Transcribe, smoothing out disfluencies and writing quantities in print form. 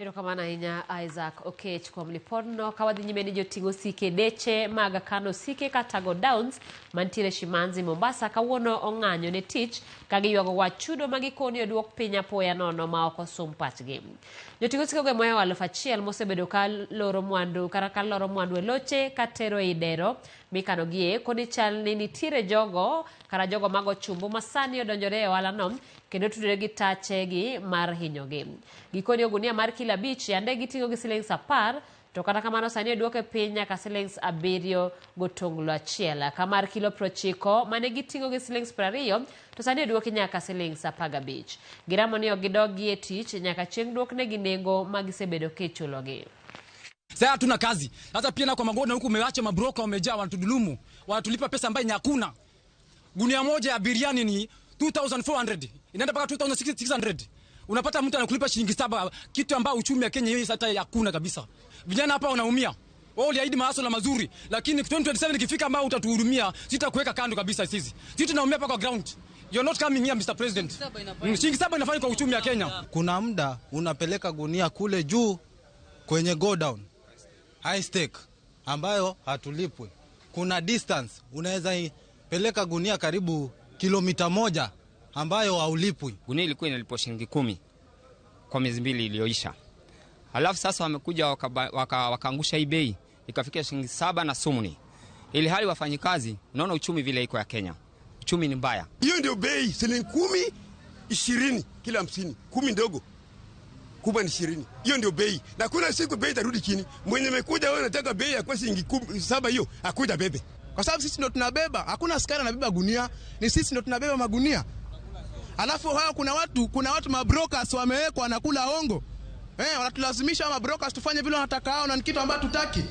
Erokamano ahinya Isaac Okech kuom lipodno. Ka wadhi nyime ni joting' osike deche mag kano osike kata godowns mantiere Shimanzi Mombasa kawuono ong'anyo ne tich ka giywago wach chudo ma gikoni oduok piny apoya nono ma ok osum pachgi. Joting' osike go mohewo 1000 mosebedo ka loro mwandu kata ka loro mwandu e loche katero ei dero mikanogie koni chal ni nitiere jogo kata jogo mago chumbo ma sani odonjore e ohalano kendo tudore gi tachegi mar hinyogi. Gikoni ogunia mar kilo 5 yande giting'o gi silings 10 to kata kamano sani oduoke piny nyaka silings 7.1 ka mar kilo 90 mane giting'o gi silings 20 to sani oduoki nyaka silings 15. Giramo ni ok gidogi e tich nyaka chieng' duoknegi nengo ma gisebedo kichulogi. Sasa hatuna kazi. Sasa pia na kwa magodown huku umeacha mabroka wamejaa, wanatudhulumu. Wanatulipa pesa ambayo ni hakuna. Gunia moja ya biriani ni 2400 inaenda mpaka 2600. Unapata mtu anakulipa shilingi 7, kitu ambao uchumi wa Kenya hiyo sasa hakuna kabisa. Vijana hapa wanaumia. Wewe uliahidi masuala mazuri, lakini 2027 ikifika ambao utatuhudumia, sitakuweka kando kabisa sisi. Sisi tunaumia hapa kwa ground. You're not coming here, Mr. President. Shilingi 7 inafanya kwa uchumi wa Kenya. Kuna muda unapeleka gunia kule juu kwenye godown high stake ambayo hatulipwi. Kuna distance unaweza peleka gunia karibu kilomita 1 ambayo haulipwi. Gunia ilikuwa inalipwa shilingi 10 kwa miezi 2 iliyoisha. Halafu sasa wamekuja wakaangusha hii bei ikafikia shilingi 7 na sumuni. Ili hali wafanyikazi, unaona uchumi vile iko ya Kenya. Uchumi ni mbaya. Hiyo ndio bei, shilingi 10, 20 kila 50, 10 ndogo. Kubwa ni 20. Hiyo ndio bei. Na kuna siku bei itarudi chini. Mwenye amekuja wewe anataka bei ya kwa shilingi 7 hiyo, akuja bebe. Kwa sababu sisi ndio tunabeba, hakuna askari anabeba gunia, ni sisi ndio tunabeba magunia. Alafu hao kuna watu mabrokers wamewekwa wanakula hongo. Wanatulazimisha mabrokers tufanye vile wanataka hao, na ni kitu ambacho hatutaki.